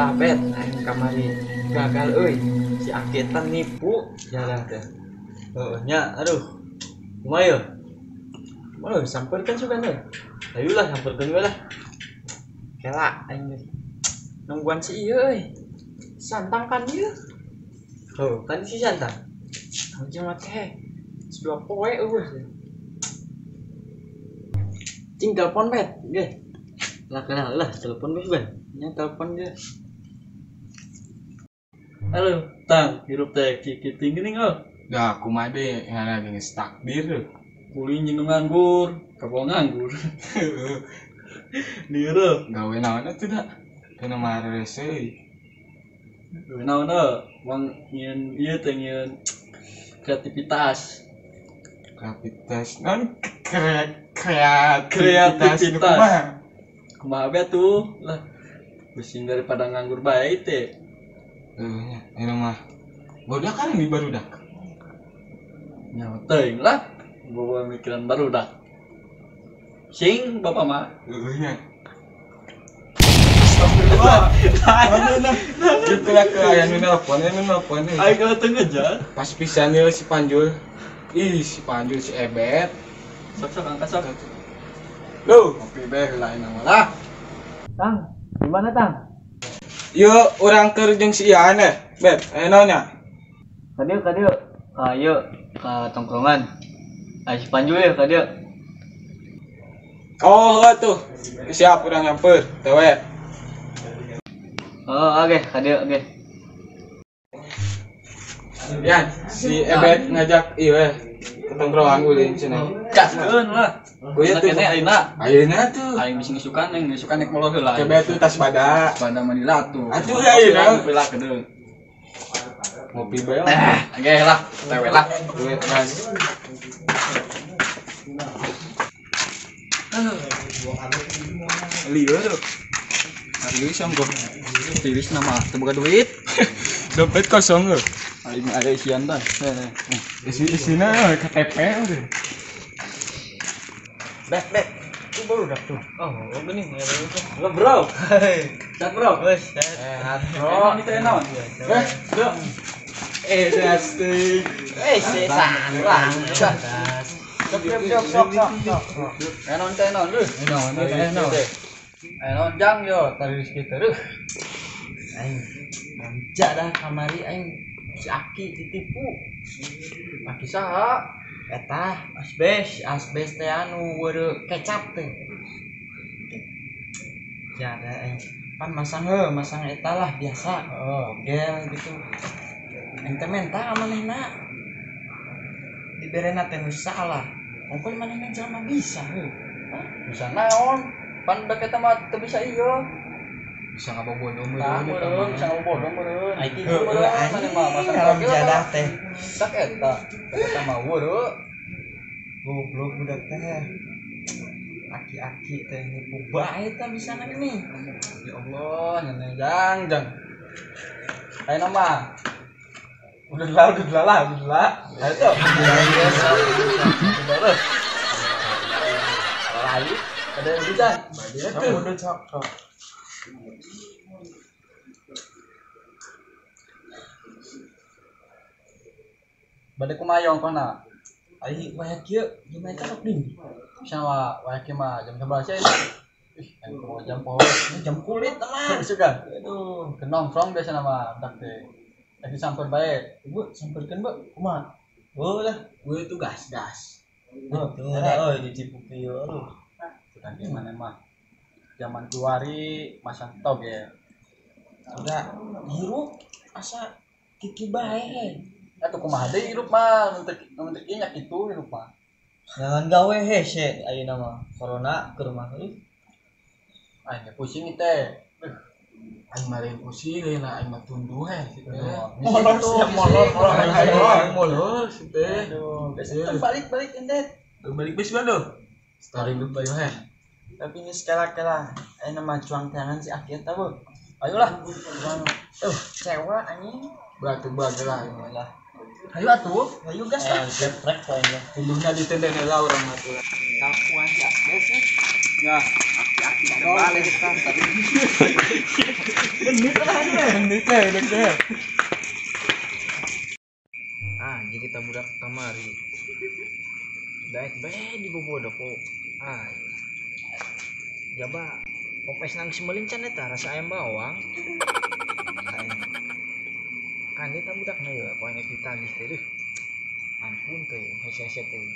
Lah bet, aing kamari gagal euy. Si Aki nipu jalan teh. Heuh nya, aduh. Kumaha yeuh? Kumaha sampeurkeun sugan euy. Ayolah sampeurkeun we lah. Kela aing nungguan si ieu euy. Santang kan ieu. Heuh, kan si Santang. Anjing mah teh. Dua poe eueuh. Cing telepon bet, ge. Lah kenal lah telepon weh ban. Nya telepon dia. Halo, tang, hirup teh kikiting geuning oh. Dah kumaha deui ngana geus takdir. Kulin jeung nganggur, kapo nganggur. Lieur. Gawe naon atuh da? Kana mah rese euy. Gawe naon euy? Wang nyieun ieu teh nyieun kreativitas. Kreativitas non kreativitas nu kumaha? Kumaha be tuh lah. Pusing daripada nganggur bae teh. Heuh nya, ieu mah barudak kan di barudak. Nya teuing lah, bawa mikiran barudak. Sing bapak mah. Heuh nya. Astagfirullah. Gitu lah ke aya nu nelpon, aya nu nelpon. Aing kalau teu ngejar. Pas pisan ieu si Panjul. Ih, si Panjul si Ebet. Sok-sok angkat sok. Loh, ngopi bae heula aing mah lah. Tang, di mana Tang? Yo, urang keur jeung si Ian eh. Bet, aya naon nya? Ka dieu. Ayo ka tongkrongan. Aya si Panjul ya ka dieu. Oh, tuh. Siap urang nyamper, teh we. Oh, oke, ka dieu, oke. Yan, si Ebet ngajak ieu we ke tongkrongan ulin cenah. Gaskeun lah. Kuya tuh. Kene ayeuna. Ayeuna tuh. Aing bisi ngisukan, aing ngisukan naik molor heula. Coba tuh tas bada. Bada mah dilatu. Atuh ayeuna. Ngopi lah kedeung. Ngopi bae. Oke lah, teh we lah. Duit gas. Lieur tuh. Hari sanggup. Tiris nama, teu boga duit. Dompet kosong heuh. Aing ada isian tah. Isi-isina KTP udah. Bet, bet. Itu baru dah tuh. Oh, gini ya baru tuh. Halo, bro. Sehat, bro. Wes, sehat, bro. Ini teh naon? Eh, bro. Eh, dasting. Eh, sesan lah. Sok sok sok sok. Eh, naon teh naon, leuh. Naon teh naon. Eh, naon jang yo tadi sekitar. Aing manja dah kamari aing si Aki ditipu. Aki saha? Eta asbes teh anu weureu kecap teh. Ya ada pan masang heuh, masang eta lah biasa. Oh, gel gitu. Aing teh menta manehna. Diberena teh nu salah. Ongkol manehna jelema bisa heuh. Bisa naon? Pan dek eta mah teu bisa ieu. Bisa ngabobodo meureun, bisa ngabobodo meureun. Ai kitu meureun maneh mah masang jadah teh. Sak eta. Eta mah weureu. Goblok budak teh. Aki-aki teh nipu bae tah bisa gini. Ya Allah, nyane jang jang. Ayeuna mah udah lah. Ayo tuh. Udah. Lali, ada yang bisa. Udah sok sok. Bade kumaha ongkona? Ai waya kieu gimana teh sok ding. Sama waya kieu mah jam 11 ya. Ih, aing kumaha jam poho. Jam kulit teman. Suka. Aduh, ke nongkrong biasa nama budak teh. Lagi samper bae. Ibu samperkeun, Bu. Kumaha? Oh lah, gue itu gas-gas. Tuh, euy ditipu kieu aduh. Sudah gimana mah? Zaman keluari masang tog ya. Udah hirup asa kiki bae. Atuh kumaha deui hirup mah nu teu nya kitu hirup mah. Jangan gawe hese ayeuna mah corona keur mah euy. Aing pusing teh. Aing mah lain pusing lain aing mah tunduh heh si teh. Molor sia molor molor si teh. Aduh, geus balik-balik endet. Balik geus bae. Story lu bae heh. Tapi ini sekala-kala ayeuna mah cuang tangan si Aki eta bu. Ayolah. Cewa anjing. Batu bae lah. Lah. Ayo atuh, ayo gas lah. Geprek poinnya. Tunduhna ditenden heula urang mah tuh. Kapuan si Asbes. Ya, aki-aki terbalik kan tadi. Genit lah ini. Genit teh udah teh. Ah, jadi kita budak kamari. Daek bae dibobodo kok. Ah. Jaba popes nang semelincan eta rasa ayam bawang. Kan eta budakna yeuh poe nek ditagih teh deuh. Ampun teh, hese-hese teh.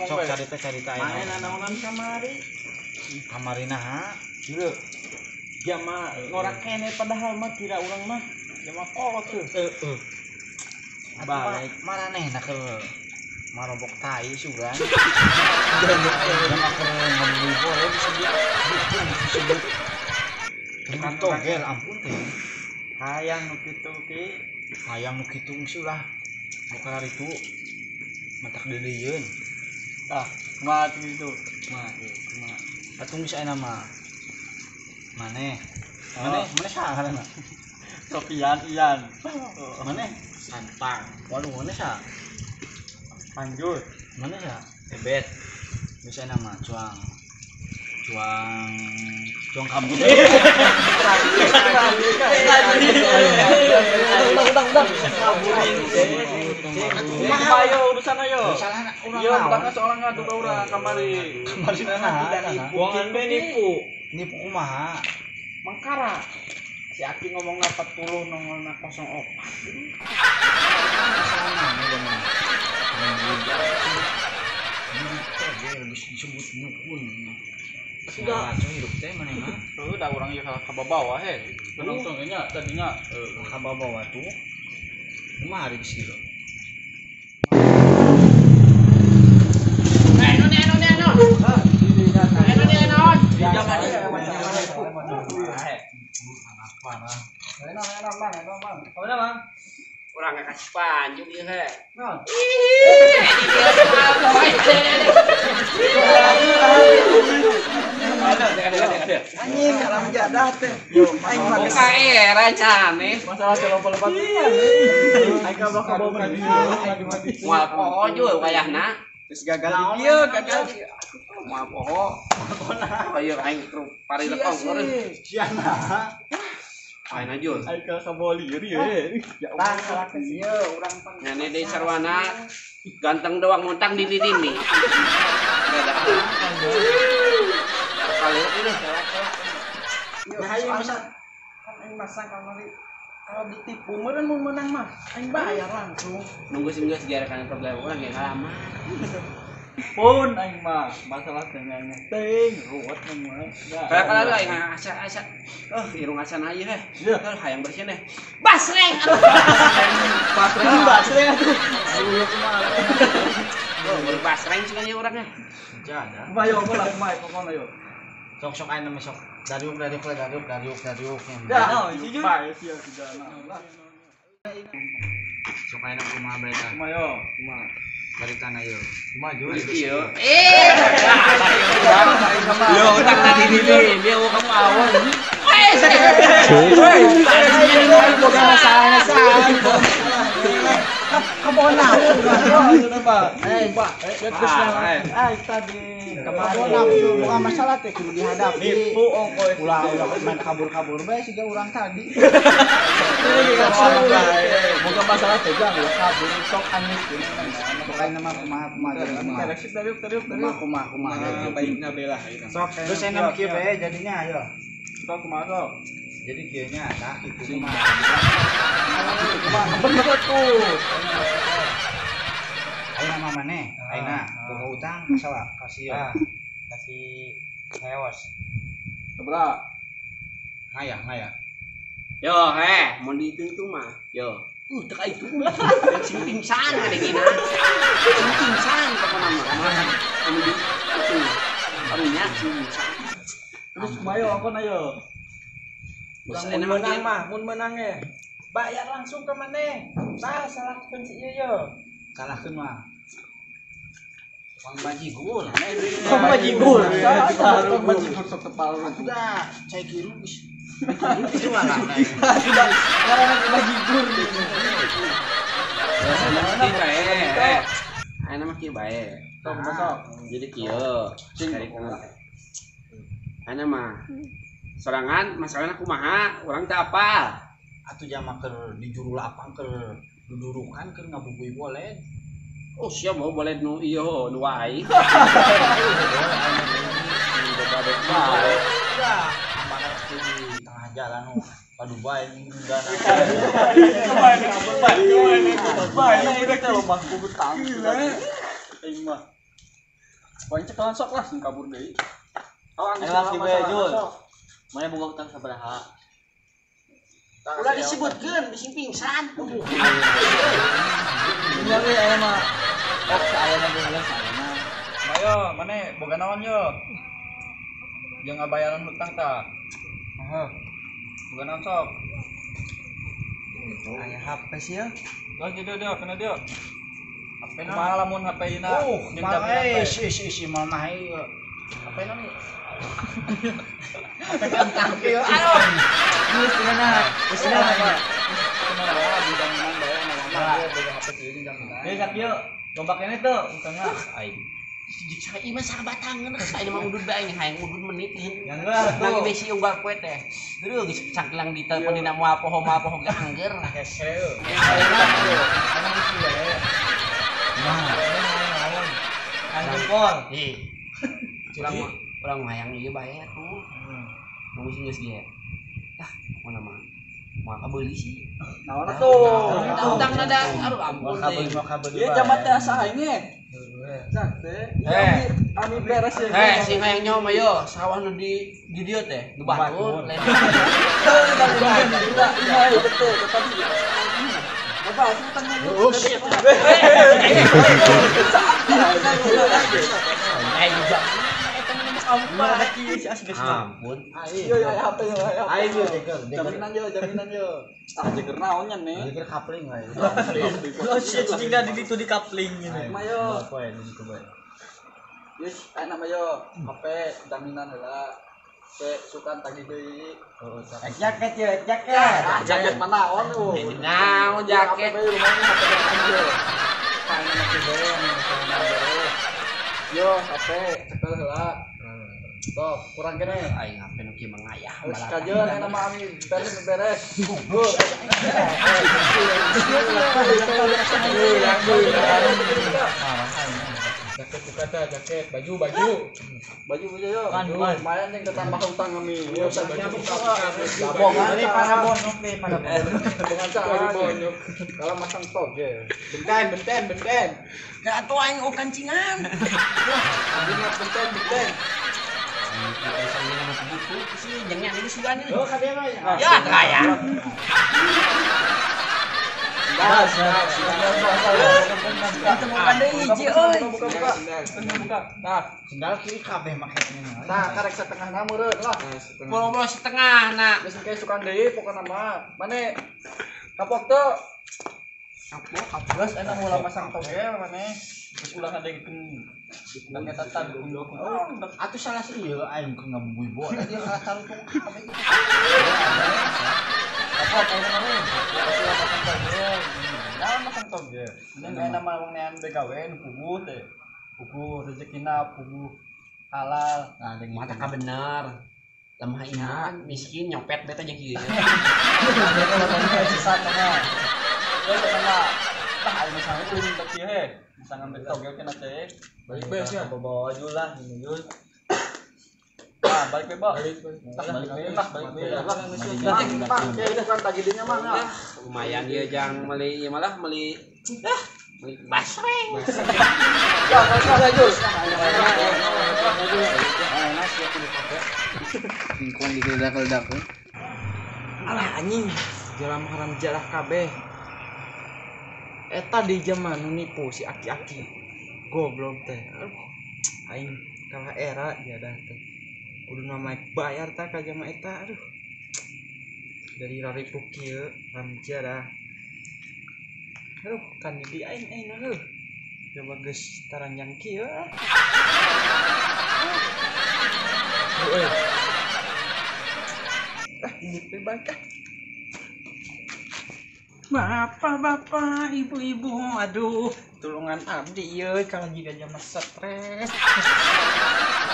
Sok carita-carita aya naonan kamari. Kamari naha? Ieu. Jama ngorak kene padahal mah kira urang mah jama kolot tuh. Heeh. Balik maranehna keur marobok tai sugan. Jama keur ngeuli boleh disebut. Togel ampun teh. Hayang nu kitu ki. Hayang nu kitu geus ulah. Nu kararitu matak deuleuyeun. Tah, kumaha kitu? Kumaha ieu, kumaha? Atuh geus aya nama. Maneh. Maneh, maneh saha ngaranna? Sopian Ian. Maneh Santang. Waduh, maneh saha? Lanjut. Maneh saha? Ebet. Geus aya nama Cuang. Cuang Cuang kambing. Udang. Kumaha ayo urusan ayo. Salah urang. Iya, budakna soalnya ngadu ka urang kamari. Kamari naha? Buangan be nipu. Nipu kumaha? Mangkara. Si Aki ngomongna 40 nongolna 04. Salah mana disebut nukun. Sudah hidup teh mana mah? Udah urang ieu ka babawa he. Penonton nya tadinya ka babawa tuh. Kumaha ari geus kieu? Urang kasih panjung ieu he. Naon? Anjing alam jadah teh. Aing mah Buka era cane. Masalah lompat-lompat. Aing ka bakal bawa Moal poho jul wayahna. Terus gagal di kieu, gagal. Moal poho. Ayo aing pari lekong urang. Sia naha? Aing jul. Aing ka kaboli ieu ye. Ya Allah, salah ke ieu urang pang. Nyane deui sarwana ganteng doang muntang dini-dini. Beda. Kali ini Nah, aing masa kan aing masang kamari kalau ditipu meureun mun menang mah aing bayar langsung. Nunggu sih geus gerekan problem urang ge ngalaman. Pun aing mah masalah teh nya teuing ruwet mah. Kayak kalau aing asa-asa irung asan ieu heh. Heuh hayang bersih deh. Basreng atuh. Basreng basreng atuh. Ayo kumaha. Oh, basreng cenah ieu urang nya. Jadah. Kumaha yo lah kumaha pokona yo. Sok-sok aing mah sok dariuk dariuk dariuk dariuk dariuk. Dah, bae sia tidak. Sok aing kumaha berita? Kumaha yo? Kumaha? Berita na yo. Kumaha jul? Ieu. Yo utang tadi ini dia mau kamu awal. Woi, boga masalah Kebon tadi bukan masalah teh kudu dihadapi. Ulah ulah main kabur-kabur bae siga urang tadi. Bukan masalah teh jang ulah kabur sok anis pokoknya mah kumaha kumaha kumaha kumaha baikna belah sok terus enak kieu bae jadinya ayo. Sok kumaha sok. Jadi kieu nya tah kitu kumaha. Kumaha bener tuh. Aina mah maneh, aina boga utang salah kasih kasih heos. Sabaraha? Ngayah. Yo, mun dihitung mah. Yo. Teu itu. Sing pingsan kadengina. Sing pingsan pokona mah. Anu di itu. Karunya sing pingsan. Terus kumaha yo angkon ayo. Mun menang mah, mun menang ge. Bayar langsung ke maneh. Tah salahkeun si ieu yo. Salahkeun mah. Tukang bajigur. Tukang bajigur. Tukang bajigur sok tepal. Udah, cai kiru geus. Itu malah. Sudah ngaranna bajigur. Ayeuna mah kieu bae. Sok masuk. Jadi kieu. Ayeuna mah sorangan masalahna kumaha urang teu apal. Atuh jama keur di juru lapang keur dudurukan keur ngabubui boled. Oh siap mau boled nu ieu nu wae. Udah, amana di tengah jalan nu padu bae ngundana. Bae udah teh lomba kubutang. Aing mah. Poin cekelan sok lah sing kabur deui. Oh, angges lah Jul. Mana boga utang sabaraha? Ulah disebutkeun bisi pingsan. Nya we aya mah. Oh, saayana boga saayana. Mayo, mane boga naon yo? Jeung ngabayaran hutang tah. Heeh. Boga naon sok? Aya HP sih ya. Lah jadi dia kena dia. HP na. Kumaha lamun HP na? Oh, mah si mah mah ieu. HP na nih. HP kentang kieu. Aduh. Geus cenah. Geus cenah. Kumaha jaminan bae mah boga HP kieu jaminan. Deui sakieu, loba keneh teu utangna aing. Jik ieu mah sabatangeun aing mah udud bae aing hayang udud menit ieu. Yang lagi besi unggal poe teh. Aduh geus cangkelang di telepon dina moal poho ge angger. Hese. Emang geus bae. Nah, naon? Aing jempol. Heh. Urang mah hayang ieu bae atuh. Nunggu sih geus ge. Tah, pokona mah moal kabeuli sih. Naon atuh? Utang da aduh ampun teh. Ieu jamat teh asa aing ge. Cak teh. Ami beres ya. Sing hayang nyawa mah yo sawah nu di dieu teh, nu batur lain. Iya betul, tadi. Bapak asli tanya. Oh shit. Juga. Ampun. Ayo yo HP yo. Ayo yo jeger. Jaminan yo. Ah jeger naon nya nih? Jeger kapling lah. Oh shit, cicingna di ditu di kapling ini. Mayo. Apa ya di situ bae. Yes, enak mayo. HP jaminan heula. Ke sukan tagih deui. Oh, jaket yo, jaket. Jaket mana on lu? Naon jaket? Yo, HP cekel heula. Sok, kurang kene. Aing HP nu kieu mah ngayah. Geus kajeun eta mah ami beres. Jaket buka tah, jaket, baju. Baju yo. Lumayan yang ketambah utang kami. Yo, baju buka. Ini para bonyok nih, para bonyok. Dengan cara bonyok. Kalau masang toge. Benten. Gak atuh aing kancingan. Benten. Oh, kadang mah. Ya, kaya. Ditemukan deui hiji euy. Buka. Tah, sendal kiri kabeh makanya. Tah, karek setengahna meureun lah. Bolong-bolong setengah na. Geus engke sukan deui pokona mah. Mane kapok teu? Kapok. Geus enak ulah masang toge mane. Geus ulah ngadegkeun. Dan eta tah dukung. Atuh salah sih ieu aing keur ngabubui bola dia kalah tarutung kabeh. Apa aing mah ulah masang toge. Naon masang toge? Ini aya nama wong nean BKW nu puguh teh. Puguh rezekina puguh halal. Nah, mata ka bener. Lemah iman, miskin nyopet beta jeung kieu. Sesat mah. Terus mah tah aing masang ulin teh kieu he. Bisa ngambil toge kena teh. Balik be sia, bawa baju lah ini Jul. Ah, balik be, Bang. Balik be. Lah, ya udah kan tagih dinya mah. Lumayan ieu jang meuli ieu malah meuli. Basreng. Ya, salah jus. Lingkungan digeledak-geledak. Alah anjing, jalan haram jarah kabeh. Eta di zaman nu nipu si aki-aki. Goblok teh. Aduh, aing kalah era jadah teh. Kudu nama bayar tah ka jama eta aduh. Dari raripu kieu haram jarah. Aduh, kan di aing aing heuh. Coba geus taranjang kieu ah. Euy. Ah, ini bebas ah. Bapak-bapak, ibu-ibu, aduh, tulungan abdi ieu kalau jiga jama stres.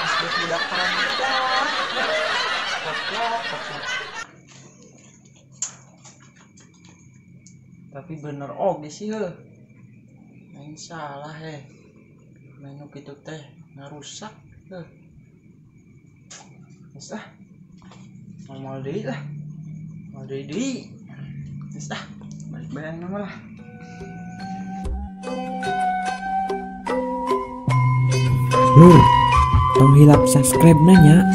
Asli budak haram jarah. Goblok, goblok. Tapi bener oge sih heuh. Main salah heh. Main nu kitu teh ngarusak heuh. Geus ah. Moal deui lah. Moal deui deui. Geus ah. Balik bayang nama lah. Lur, tong hilap subscribe nanya.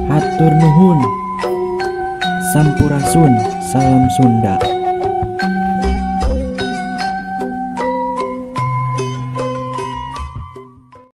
Hatur nuhun. Sampurasun, salam Sunda.